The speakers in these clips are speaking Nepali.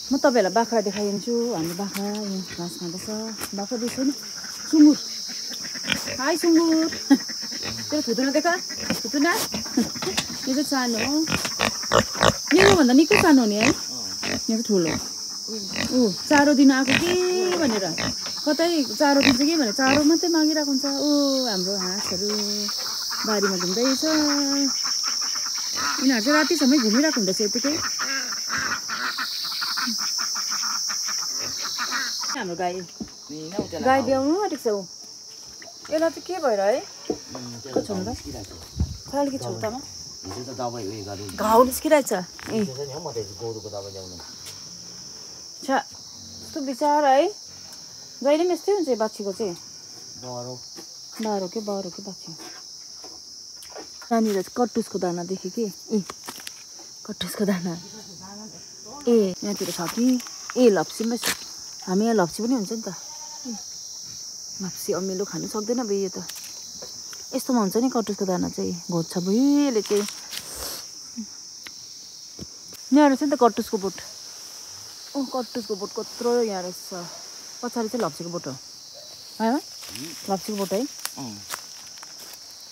म तपाईहरुलाई बाख्रा देखाइदिन्छु हाम्रो बाख्रा यहाँ घाँस खाँदैछ बाख्रा देख्छु नि सुँगुर हाय सुँगुर तेरो थुतुना देखा थुतुना यो चाहिँ सानो हो यो भन्दा निकै सानो नि है यो चाहिँ ठुलो चारो दिन आएको के भनेर कतै चारो दिन्छ के भनेर चारो मात्रै मागिरहेको हुन्छ हाम्रो हाँसहरू बारीमा घुम्दैछ यिनीहरू चाहिँ रातिसम्मै घुमिरहेको हुँदैछ यतिकै हाम्रो गाई ब्याउनु आँटेको छ यसलाई चाहिँ के भएर है छोड्नु त अलिकति छौतामा घाउ निस्किरहेछ यस्तो विचार है जहिले पनि यस्तै हुन्छ बाछीको चाहिँ बाह्रो के बाछी नानीहरू कट्टुसको दाना देखेँ कि कट्टुसको दाना यहाँतिर छ कि लप्सीमै छ हामी यहाँ लप्सी पनि हुन्छ नि त लप्सी अमिलो खानु सक्दैन भयो यो त यस्तोमा हुन्छ नि कट्टुसको दाना चाहिँ घोज्छ भयो यसले चाहिँ यहाँ रहेछ नि त कट्टुसको बोट कट्टुसको बोट कत्रो यहाँ रहेछ पछाडि चाहिँ लप्सीको बोट हो है लप्सीको बोट है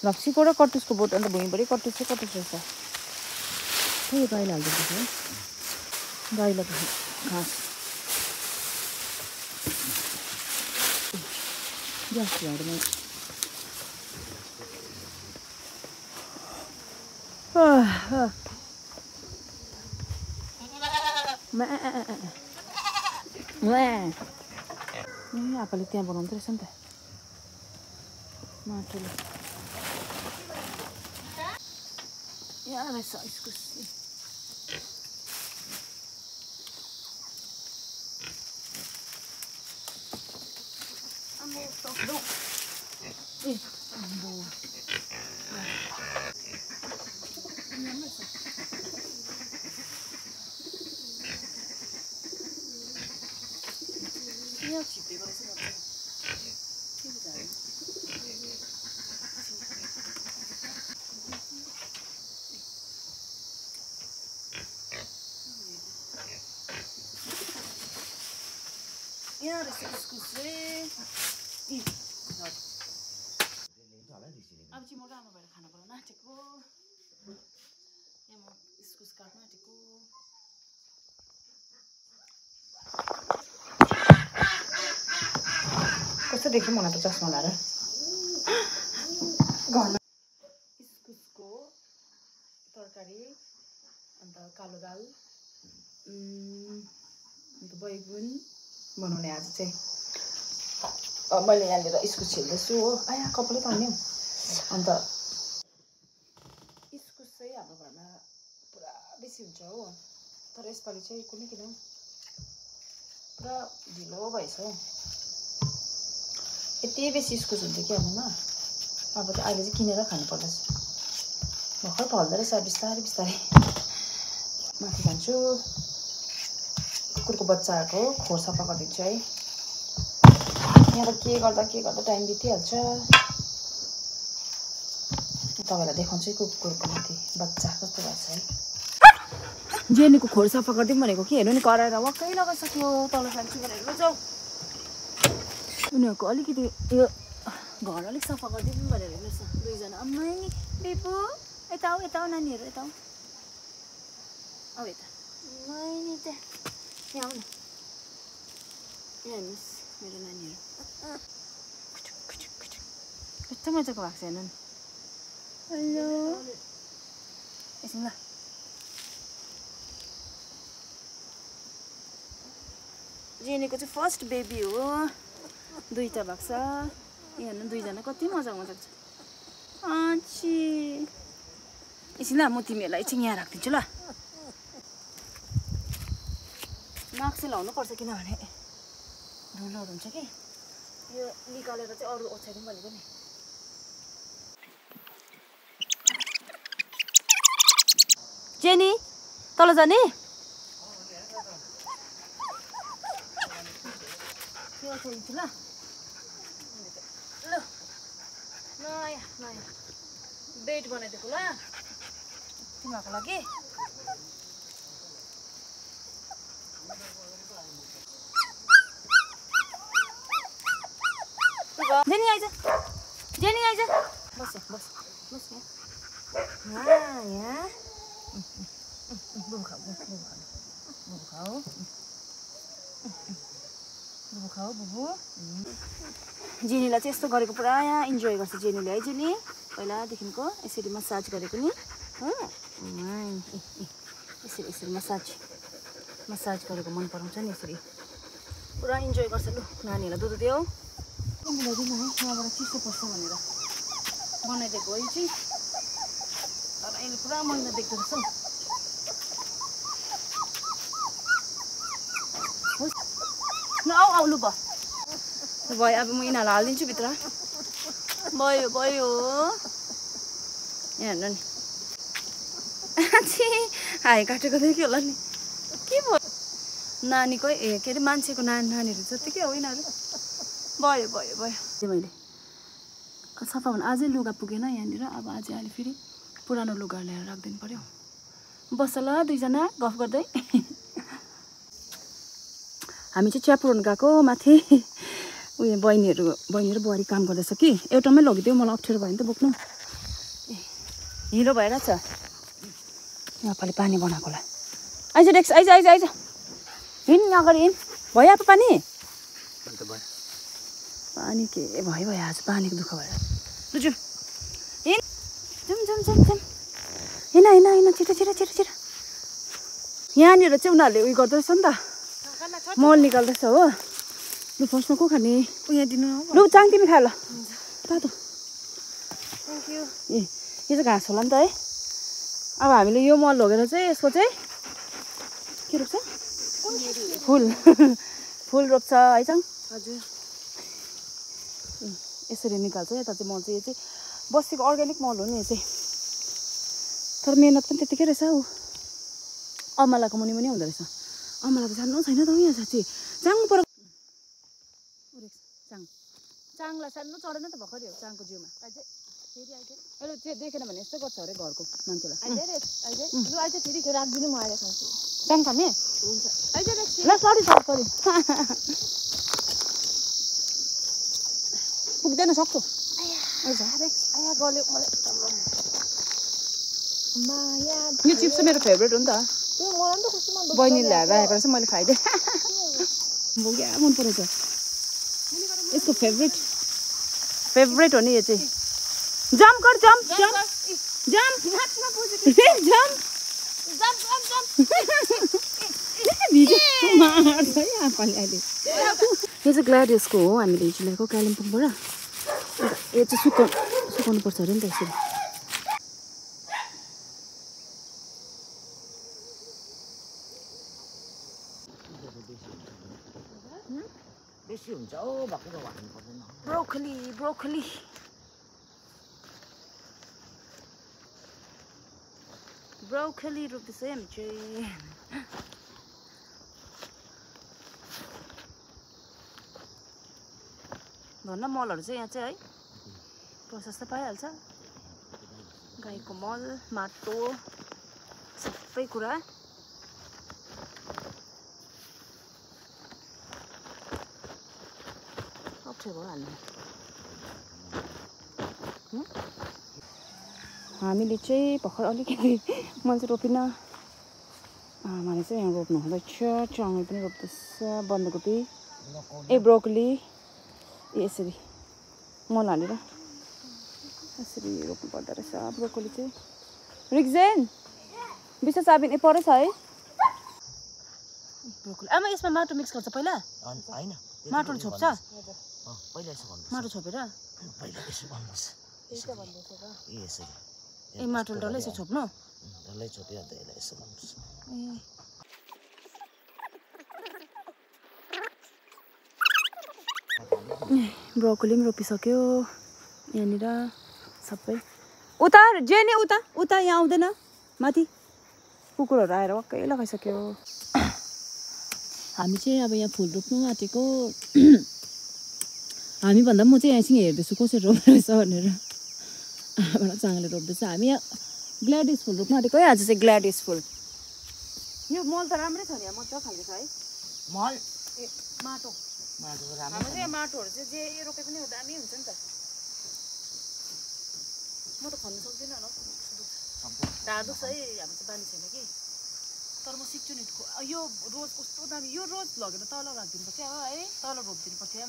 लप्सीको र कट्टुसको बोट अन्त भुइँभरि कट्टुस चाहिँ कट्टुस रहेछ त्यही गाईलाई हालिदिएको है गाईलाई घाँस ग्यास झाडमा आपाले त्यहाँ बनाउँदो रहेछ नि त माटोले यहाँ रहेछ इस्कुस अब चाहिँ म राम्रो भएर खाना बनाउन आँटेको यहाँ म इस्कुस काट्न आँटेको कस्तो देख्यो मलाई त चस्मा लाएर घरमा इस्कुसको तरकारी अन्त कालो दाल अन्त बैगुन बनाउने आज चाहिँ मैले यहाँनिर इस्कुस छिल्दैछु हो आया कपालै तान्यो अन्त इस्कुस चाहिँ हाम्रो घरमा पुरा बेसी हुन्छ हो तर यसपालि चाहिँ कुनै किन पुरा ढिलो भएछ हौ यति बेसी इस्कुस हुन्छ कि हाम्रोमा अब चाहिँ अहिले चाहिँ किनेर खानु पर्दैछ भर्खर फल्दो रहेछ बिस्तारै बिस्तारै माथि जान्छु कुकुरको बच्चाहरूको खोर सफा गरिदिन्छु है यहाँ त के गर्दा टाइम बितिहाल्छ तपाईँलाई देखाउँछु कुकुरको माथि बच्चा कस्तो भएको छ है जेनीको खोर सफा गरिदिउँ भनेको कि हेर्नु नि कराएर वाक्कै लगाइसक्यो तल जान्छु भनेर जाउँ उनीहरूको अलिकति यो घर अलिक सफा गरिदिउँ भनेर हेर्नुहोस् न दुईजना अम्मै नि बेबु यता आऊ नानीहरू यता आऊ यता नि त यहाँ आऊ न यहाँ हेर्नुहोस् मेरो नानीहरू कस्तो मजाको भएको छ हेर्नु नि हेलो एकछिन ल जेनीको चाहिँ फर्स्ट बेबी हो दुईटा भएको छ यहाँ हेर्नु दुईजना कति मजाको छ आछि एकछिन ल म तिमीहरूलाई एकछिन यहाँ राखिदिन्छु ल मास्क चाहिँ लाउनु पर्छ किनभने धुलोहरू हुन्छ कि यो निकालेर चाहिँ अरू ओछ्याइदिउँ भनेको नि जेनी तल जाने ओछ्याइदिन्छु ल नयाँ बेड बनाइदिएको ल तिमीहरूको लागि जेनी आइज जेनी आइज बस बस बस यहाँ बुबु खाऊ बुबु जेनीलाई चाहिँ यस्तो गरेको पुरा इन्जोय गर्छ जेनीले है जेनी पहिलादेखिको यसरी मसाज गरेको नि हो यसरी यसरी मसाज गरेको मन पराउँछ नि यसरी पुरा इन्जोय गर्छ लु नानीहरूलाई दुध दियो मिलाइदिनु है यहाँबाट चिसो पर्छ भनेर बनाइदिएको हो यो चाहिँ तर अहिले पुरा मैला देख्दो रहेछ ल आऊ आऊ लु भयो अब म यिनीहरूलाई हालिदिन्छु भित्र भयो भयो यहाँ हेर्नु नि हाई काटेको देख्यो होला नि के भयो नानीकै के अरे मान्छेको नानीहरू जत्तिकै हो यिनीहरू भयो भयो भयो मैले सफा भने अझै लुगा पुगेन यहाँनिर अब अझै अहिले फेरि पुरानो लुगा ल्याएर राखिदिनु पर्यो बस्छ ल दुईजना गफ गर्दै हामी चाहिँ च्यापुरोन गएको माथि उयो बहिनीहरू बुहारी काम गर्दैछ कि एउटामै लगिदियो मलाई अप्ठ्यारो भयो नि त बोक्नु हिलो भइरहेछ यहाँ पालि पानी बनाएको होला आइज डेक्स आइज आइज आइज हिँड अगाडि हिँड भयो अब पानी पानी के भयो आज पानीको दुःख भएर लु हिँड जाउँ हिँड छिटो यहाँनिर चाहिँ उनीहरूले उयो गर्दो रहेछ नि त मल निकाल्दैछ हो लु फर्स्टमा को खाने उयो दिनु लु चाङ तिमी खा ल तातो थ्याङ्क यू ए यो चाहिँ घाँस होला नि त है अब हामीले यो मल लगेर चाहिँ यसको चाहिँ के रोप्छ फुल रोप्छ है चाङ हजुर यसरी निकाल्छ यता चाहिँ मल चाहिँ यो चाहिँ बस्तीको अर्ग्यानिक मल हो नि यो चाहिँ तर मेहनत पनि त्यतिकै रहेछ ऊ अमलाको मुनि पनि हुँदो रहेछ अमला त सानो छैन त यहाँ साँच्ची चाङ पर चाङलाई सानो चढेन त भर्खरै हो चाङको जिउमा फेरि आइज अहिले त्यो देखेन भने यस्तो गर्छ अरे घरको मान्छेलाई फेरि राखिदिनु म आएर खान्छु चाङ खाने हुन्छ ल सरी पुग्दैन सक्छु यो चिप्स चाहिँ मेरो फेभरेट हो नि त बहिनीले ल्याएर राखेको रहेछ मैले खाइदिएँ क्या मन परेछ यसको फेभरेट हो नि यो चाहिँ जम्प गर जम्प यो चाहिँ ग्ल्याडियसको हो हामीले हिजो ल्याएको कालिम्पोङबाट यो चाहिँ सुकाउनु पर्छ अरे नि त यसरी बेसी हुन्छ ओ भक्कु हाल्नु पर्दैन ब्रोकली रोप्दैछ है हामी चाहिँ भन्न मलहरू चाहिँ यहाँ चाहिँ है प्रशस्त पाइहाल्छ गाईको मल माटो सबै कुरा हामीले चाहिँ भर्खर अलिकति मैले चाहिँ रोपिनँ आमाले चाहिँ यहाँ रोप्नु हुँदैछ चामल पनि रोप्दैछ बन्दाकोपी ब्रोकली यसरी मल हालेर यसरी रोप्नु पर्दो रहेछ ब्रोकली चाहिँ रिक्जेन विशेष चाबिन परेछ है ब्रोकली आमा यसमा माटो मिक्स गर्छ पहिला हैन माटोले छोप्छ पहिला यसो गर्नु माटो छोपेर पहिला यसो गर्नुस् यसरी ए माटोले डल्लै यसो छोप्नु डल्लै छोप्यो अन्त यसलाई यसो गर्नुस् ब्रोकली पनि रोपिसक्यो यहाँनिर सबै उता जेनी उता यहाँ आउँदैन माथि कुकुरहरू आएर वाक्कै लगाइसक्यो हामी चाहिँ अब यहाँ फुल रोप्नु आँटेको हामी भन्दा म चाहिँ यहाँसँग हेर्दैछु कसरी रोप्दो रहेछ भनेर आमाबाट चाङले रोप्दैछ हामी यहाँ ग्ल्याडियस फुल रोप्नु आँटेको है आज चाहिँ ग्ल्याडियस फुल यो मल त राम्रै छ नि यहाँ मजा खालको छ है मल माटो माटोको राम्रो हाम्रो चाहिँ माटोहरू चाहिँ जे रोपे पनि दामी हुन्छ नि त म त खन्नु सक्दिनँ होला ढाड दुख्छ है हाम्रो चाहिँ बानी छैन कि तर म सिक्छु नि यो रोज कस्तो दामी यो रोज लगेर तल राखिदिनु पर्छ है तल रोपिदिनु पर्छ है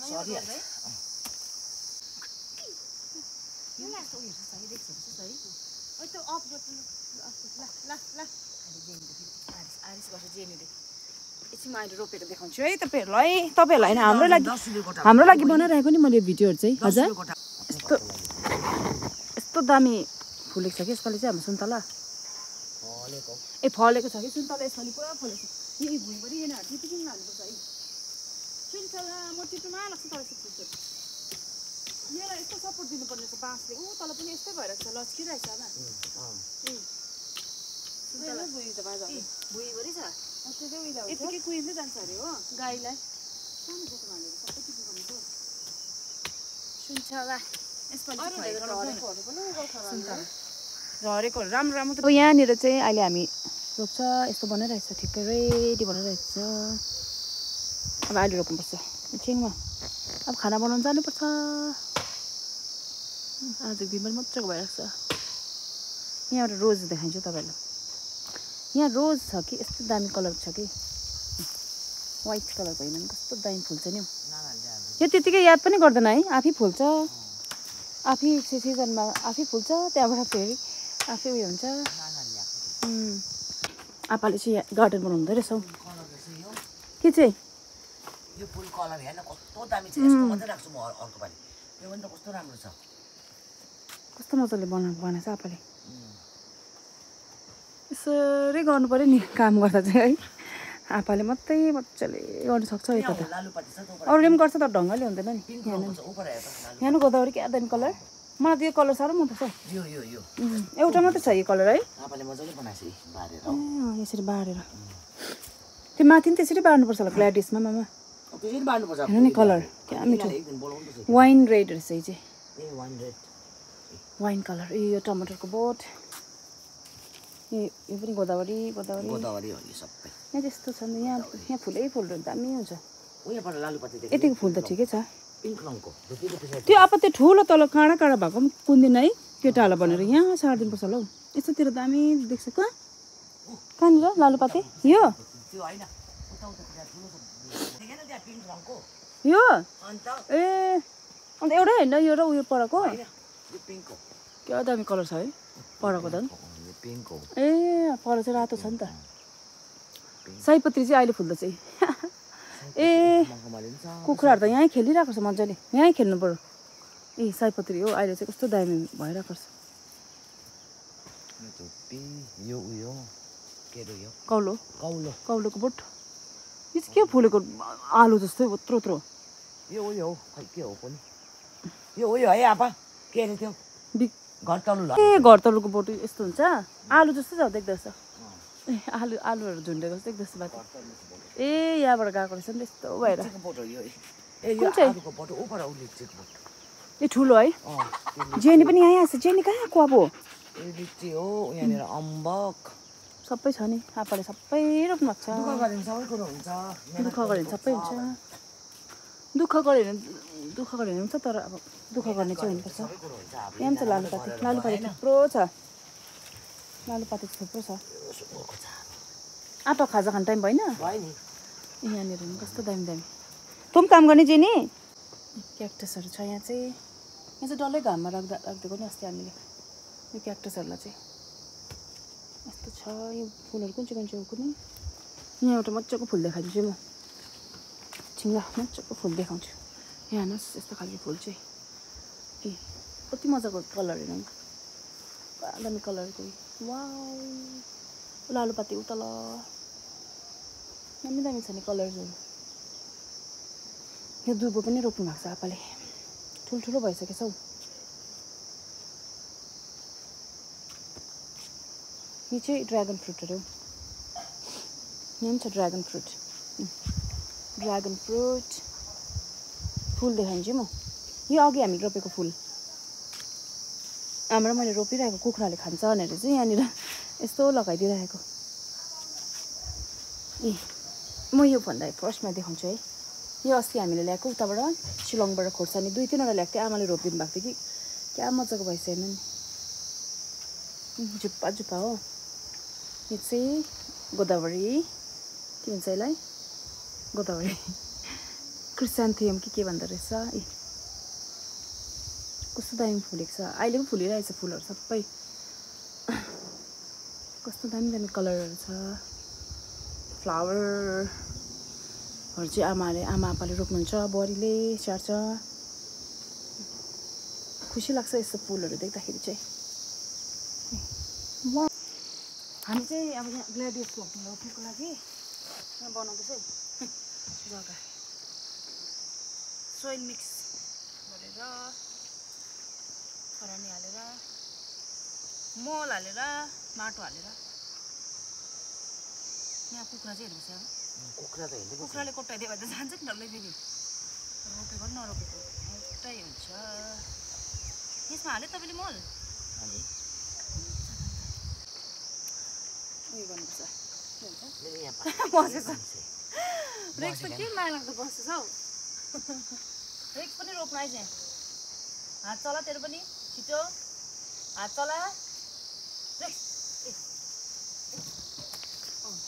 त्यो अफ गर्नु आरिस गर्छ जेनीले एकछिन अहिले रोपेर देखाउँछु है तपाईँहरूलाई होइन हाम्रो लागि बनाइरहेको नि मैले भिडियोहरू चाहिँ हजुर यस्तो दामी फुलेको छ कि यसपालि चाहिँ हाम्रो सुन्तला फलेको छ कि सुन्तला यसपालि पुरा फलेको छ यही भुइँभरि यिनीहरू टिपिकिन हाल्नुपर्छ है सुन्तला म टिप्नुमा लाग्छ तर फुल्छ यसलाई यस्तो सपोर्ट दिनुपर्ने रहेछ बाँसले तल पनि यस्तै भइरहेको छ लच्किरहेको छ भुइँभरि छ यतिकै कुहिँदै जान्छ अरे हो गाईलाई सुन्तला झरेकोहरू राम्रो राम्रो अब यहाँनिर चाहिँ अहिले हामी रोप्छ यस्तो बनाइरहेको छ ठिक्कै रेडी बनाइरहेको छ अब अहिले रोप्नुपर्छ एकछिनमा अब खाना बनाउनु जानुपर्छ आज दिनभरि मजाको भइरहेको छ यहाँ एउटा रोज देखाइन्छु तपाईँहरूलाई यहाँ रोज छ कि यस्तो दामी कलर छ कि वाइट कलरको होइन कस्तो दामी फुल्छ नि यो त्यतिकै याद पनि गर्दैन है आफै फुल्छ आफै सिजनमा आफै फुल्छ त्यहाँबाट फेरि आफै उयो हुन्छ आपाले चाहिँ गार्डन बनाउँदै रहेछ हौ के चाहिँ यो फुल कलर हेर्न कस्तो दामी छ यस्तो मात्रै राख्छु म अर्को पालि यो पनि त कस्तो राम्रो छ कस्तो मजाले बनाएछ आपाले यसरी गर्नु पर्यो नि काम गर्दा चाहिँ है आपाले मात्रै मजाले गर्नु सक्छ यता त अरूले पनि गर्छ तर ढङ्गले हुँदैन नि यहाँ गोदावरी क्या दामी कलर मलाई त यो कलर साह्रो मनपर्छ एउटा मात्रै छ यो कलर है यसरी बारेर त्यो माथि पनि त्यसरी बार्नुपर्छ होला ग्ल्याडिसमा मामा हेर्नु नि कलर क्या मिठो वाइन रेड रहेछ यो चाहिँ वाइन कलर यो टमाटरको बोट यो पनि गोदावरी हो यो सबै यहाँ त्यस्तो छ नि यहाँ फुलै फुल दामी हुन्छ यतिको फुल त ठिकै छ त्यो अब त्यो ठुलो तल काँडा काँडा भएको पनि कुन्दिन है केटाहरूलाई भनेर यहाँ सारिदिनुपर्छ होला हौ यस्तोतिर दामी देख्छ कहाँनिर लालुपाते यो यो ए अन्त एउटै होइन यो र उयो पराको क्या दामी कलर छ है पराको झन् ए पर चाहिँ रातो छ नि त सयपत्री चाहिँ अहिले फुल्दैछ ए कुखुराहरू त यहीँ खेलिरहेको छ मजाले यहीँ खेल्नु पर्यो ए सयपत्री हो अहिले चाहिँ कस्तो दामी भइरहेको छ कौलोको बोट यो चाहिँ के फुलेको आलु जस्तै यत्रो यो उयो हो खै के हो पनि यो उयो है आपा के अरे त्यो घर तल्लोको बोट यस्तो हुन्छ आलु जस्तो छ देख्दैछ ए आलुहरू झुन्डेको जस्तो देख्दैछ बाटो ए यहाँबाट गएको रहेछ नि त्यस्तो भएर ए ठुलो है जेनी पनि यहाँ आएको छ जेनी कहाँ आएको अब अम्बक सबै छ नि आपाले सबै रोप्नु भएको छ दुःख गऱ्यो भने सबै हुन्छ दुःख गऱ्यो भने हुन्छ तर अब दुःख गर्ने चाहिँ हुनुपर्छ यहाँ पनि छ लालुपाते थुप्रो छ लालुपाते थुप्रो छ आटा खाजा खाने टाइम भएन यहाँनिर कस्तो दामी तँ पनि काम गर्ने जेनी क्याक्टसहरू छ यहाँ चाहिँ डल्लै घाममा राखिदिएको नि अस्ति हामीले यो क्याक्टसहरूलाई चाहिँ यस्तो छ यो फुलहरू कुन चाहिँ कुनै यहाँ एउटा मजाको फुल देखाइदिन्छु म ल मजाको फुल देखाउँछु यहाँ हेर्नुहोस् यस्तो खालको फुल चाहिँ ए कति मजाको कलर हेर्नु दामी कलरको वाउ लालुपाते उतल दामी छ नि कलर्सहरू यो दुबो पनि रोप्नु भएको छ आपाले ठुल्ठुलो भइसकेछ हौ यो चाहिँ ड्र्यागन फ्रुटहरू यहाँ पनि छ ड्र्यागन फ्रुट फुल देखाइन्छु म यो अघि हामीले रोपेको फुल हाम्रो मैले रोपिरहेको कुखुराले खान्छ भनेर चाहिँ यहाँनिर यस्तो लगाइदिइरहेको ए म यो भन्दा फर्स्टमा देखाउँछु है यो अस्ति हामीले ल्याएको उताबाट शिलङबाट खोर्सानी 2-3 वटा ल्याएको थियो आमाले रोपिदिनु भएको थियो कि क्या मजाको भइसकेन नि झुप्पा झुप्पा हो यो चाहिँ गोदावरी के भन्छ यसलाई गोदावरी क्रिस्यान्थियम के भन्दो रहेछ ए कस्तो दामी फुलेको छ अहिले पनि फुलिरहेछ फुलहरू सबै कस्तो दामी दामी कलरहरू छ फ्लावरहरू चाहिँ आमा आपाले रोप्नुहुन्छ बुहारीले स्याहार्छ खुसी लाग्छ यस्तो फुलहरू देख्दाखेरि चाहिँ हामी चाहिँ अब यहाँ ग्ल्याडियस रोप्नुको लागि यहाँ बनाउँदैछ है जग्गा सोइल मिक्स गरेर खरानी हालेर मल हालेर माटो हालेर यहाँ कुखुरा चाहिँ हेर्नुहोस् अब कुखुराले कोट्याइदियो भने त जान्छ नि डल्लै फेरि रोपेको नरोपेको एउटै हुन्छ यसमा हाल्यो तपाईँले मल उयो गर्नुपर्छ बसेछ रेक्स त के माया लाग्दो बसेछ हौ रेक्स पनि रोप्नु आइज हात चला तेरो पनि छिटो हात चला रेक्स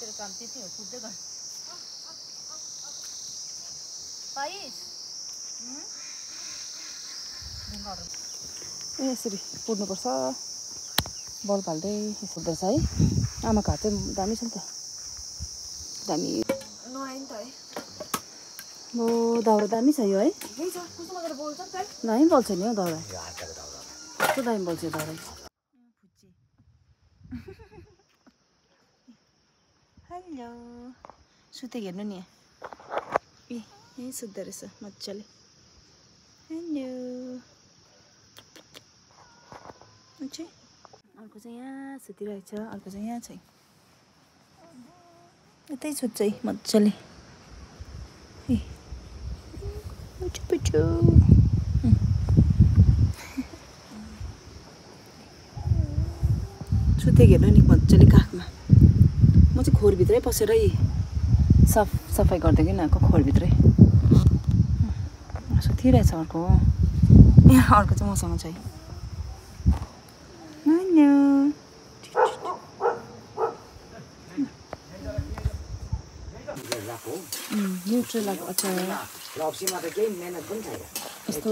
तेरो काम त्यति हो कुद्दै गर पाइस यसरी पुर्नुपर्छ बल्ब हाल्दै यसो हुँदैछ है आमाको हात चाहिँ दामी छ नि त दामी नुहायो नि त है ओ दाउरा दामी छ यो है कस्तो मजाले बोल्छ नि त दामी बोल्छ नि हौ दाउरा कस्तो दामी बोल्छ यो दाउरा हेलो सुते हेर्नु नि ए यहीँ सुत्दो रहेछ मजाले हेलो अर्को चाहिँ यहाँ सुतिरहेको छ अर्को चाहिँ यहाँ छ यतै सुत्छ है मजाले ए पुचु सुते हेर्नु नि मजाले काखमा म चाहिँ खोरभित्रै पसेर सफाइ गरिदिएको नि खोरभित्रै सुतिरहेछ अर्को यहाँ अर्को चाहिँ मसँग छ है न्युट्रेलाको अचार यस्तो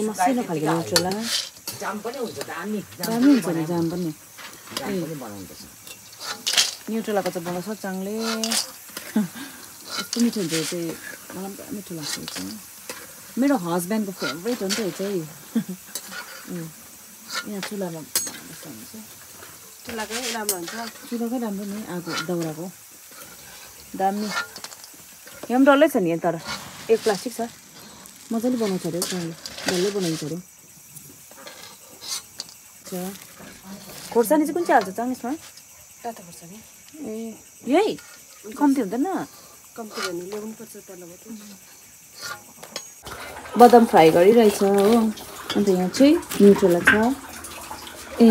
मसिनो खालको न्युट्रेला दामी हुन्छ नि जाम पनि न्युट्रेलाको चाहिँ बनाउँछ चाङले यस्तो मिठो हुन्छ यो चाहिँ मलाई पनि मिठो लाग्छ यो चाहिँ मेरो हस्बेन्डको फेभरेट हो नि त यो चाहिँ यहाँ चुलामा बनाउँदैछ चुलाकै राम्रो हुन्छ चुलाकै राम्रो नि आगो दाउराको दामी यहाँ पनि डल्लै छ नि यहाँ तर एक प्लास्टिक छ मजाले बनाउँछ अरे चाङले डल्लै बनाउँछ अरे खोर्सानी चाहिँ कुन चाहिँ हाल्छ चाङ यसमा तातो खोर्सानी ए यही कम्ती हुँदैन कम्ती भने ल्याउनुपर्छ तलबाट बदाम फ्राई गरिरहेछ हो अन्त यहाँ चाहिँ न्युट्रेला छ ए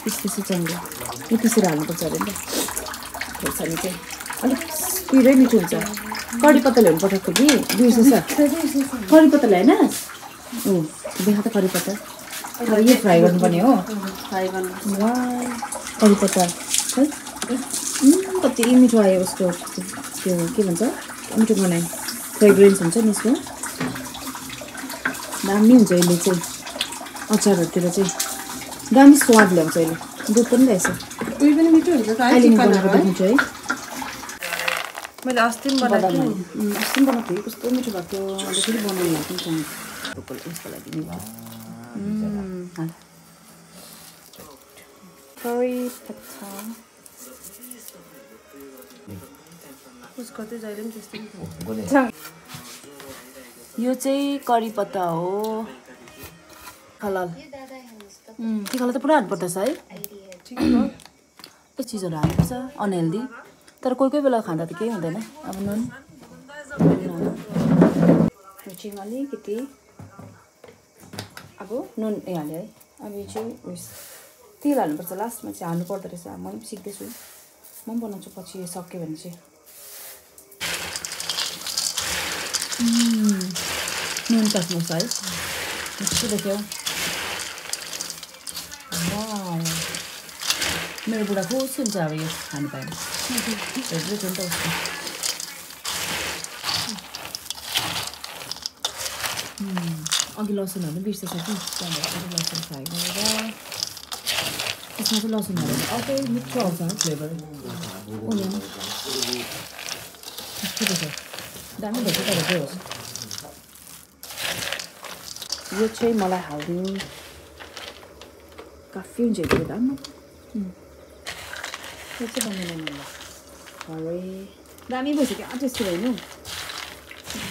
त्यसपछि चाङले यो त्यसरी हाल्नुपर्छ अरे नि त खोर्सानी चाहिँ अलिक पिरै मिठो हुन्छ कडी पत्ता ल्याउनु पठाएको कि बिर्सेछ कडी पत्ता ल्याएन देखा त कडी पत्ता यो फ्राई गर्नुपर्ने हो फ्राई गर्नु कडी पत्ता है कति मिठो आयो उसको त्यो के भन्छ मिठो बनायो फ्रेग्रेन्स हुन्छ नि यसको दामी हुन्छ यसले चाहिँ अचारहरूतिर चाहिँ दामी स्वाद ल्याउँछ यसले दुध पनि ल्याएछ उयो पनि मिठो हुन्छ अहिले बनाएको देखाउँछु है मैले अस्ति पनि बनाएको थिएँ अस्ति पनि बनाएको थिएँ कस्तो मिठो भएको थियो अन्त फेरि बनाउनु भएको पनि उसको लागि करी पत्ता उसको चाहिँ जहिले पनि त्यस्तै यो चाहिँ करी पत्ता हो खलाल खलाल त पुरा हाल्नुपर्छ है यो चिजहरू हाल्नुपर्छ अनहेल्दी तर कोही कोही बेला खाँदा त केही हुँदैन अब नुन चिङ अलिकति अब नुन हाल्यो है अब यो चाहिँ उयस तेल हाल्नुपर्छ लास्टमा चाहिँ हाल्नु पर्दो रहेछ म पनि सिक्दैछु म पनि बनाउँछु पछि सक्यो भने चाहिँ नुन चस्नुहोस् है मिठो देख्यो मेरो बुढा खुस हुन्छ अब यो खानु पाएन फेभरेट हो नि त उसको अघि लसुनहरू पनि बिर्सेछ कि त्यहाँबाट लसुन फ्राई गरेर त्यसमा चाहिँ लसुन हालेर अर्कै मिठो आउँछ फ्लेभर ओनियन मिठो देख्यो दामी भेट्यो तपाईँको यो चाहिँ मलाई हालिदिनु काफी हुन्छ यो दाम यो चाहिँ बनाउनु मन अरे दामी भइसक्यो टेस्टी भयो नि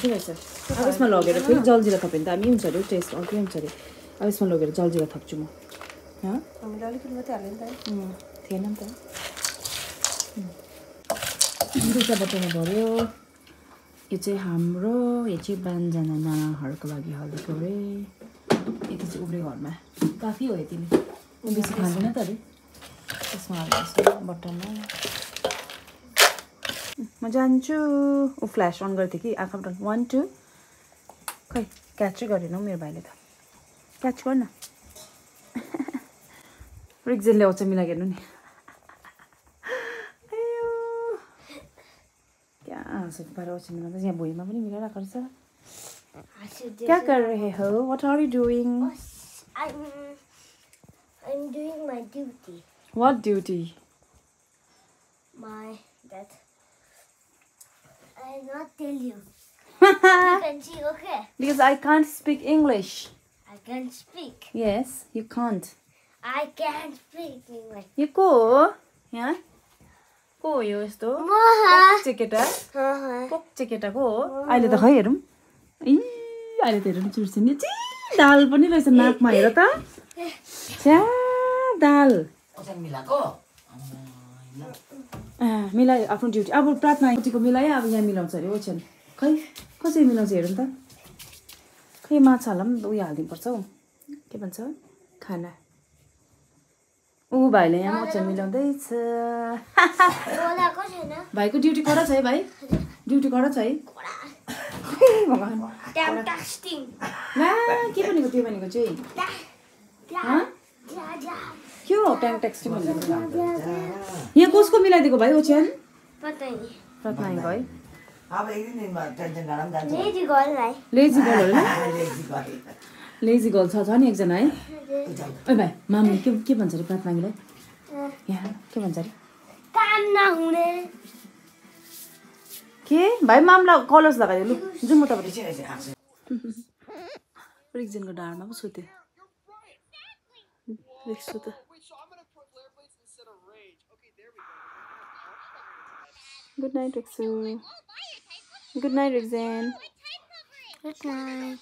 के भएछ अब यसमा लगेर फेरि जलजिरा थप्यो भने दामी हुन्छ अरे टेस्ट अर्कै हुन्छ अरे अब यसमा लगेर जलजिरा थप्छु म हामीले अलिकति मात्रै हाल्यो नि त थिएन नि त दुईवटा बटनमा भर्यो यो चाहिँ हाम्रो यो चाहिँ बानजना नानाहरूको लागि हालेको अरे यति चाहिँ उब्रेको घरमा काफी हो यतिले बेसी खाँदैन त अरे त्यसमा हाल्दैछु बटनमा म जान्छु ऊ फ्ल्यास अन गर्थेँ कि आँखा बटन 1 2 खै क्याचै गरेन हौ मेरो भाइले त क्याच गर्न रिक्जेन ल्याउँछ मिलाएर हेर्नु नि क्या हाँसो पारा ओछ्यान मिलाउँदा यहाँ भुइँमा पनि मिलाइरहेको रहेछ क्या कर रहे हो what are you doing I'm doing my duty. What duty? That I'll not tell you. You can see, okay? Because I can't speak English. I can speak. Yes, you can't. I can speak English. यो को यहाँ को हो यो यस्तो Moha. चेकेटा पोक चेकेटाको हो अहिले त खै हेरौँ ए अहिले त हेरौँ चुर्छ नि दाल पनि रहेछ नाकमा हेर त छ्या दाल मिलायो आफ्नो ड्युटी अब प्रार्थना कतिको मिलायो अब यहाँ मिलाउँछ अरे ओछ्यान खै कसरी मिलाउँछ हेरौँ त खै माछालाई पनि उयो हालिदिनुपर्छ हौ के भन्छ खाना ऊ भाइले यहाँ ओछ्यान मिलाउँदैछ बोलाको छैन भाइको ड्युटी कडा छ है भाइ ड्युटी कडा छ है भगवान् Damn tasting. ला के भनेको त्यो भनेको चाहिँ के हो ट्याङ ट्याक्सी भनेको यहाँ कसको मिलाइदिएको भाइ ओछ्यान पता नि रत्नाको है अब एक दिनमा टेन्सन गरम जान्छ लेजी गर्ललाई लेजी गर्ल लेजी गर्ल छ नि एकजना है ओ भाइ मामले के भन्छ अरे प्रार्थनालाई यहाँ के भन्छ अरे काम नहुने के भाइ मामला कलर्स लगाइदियो लु जाउँ म तपाईँले रिक्जेनको डाँडमा पो सुत्यो रिक्सु त good night Riksu good night रिक्जेन Good night.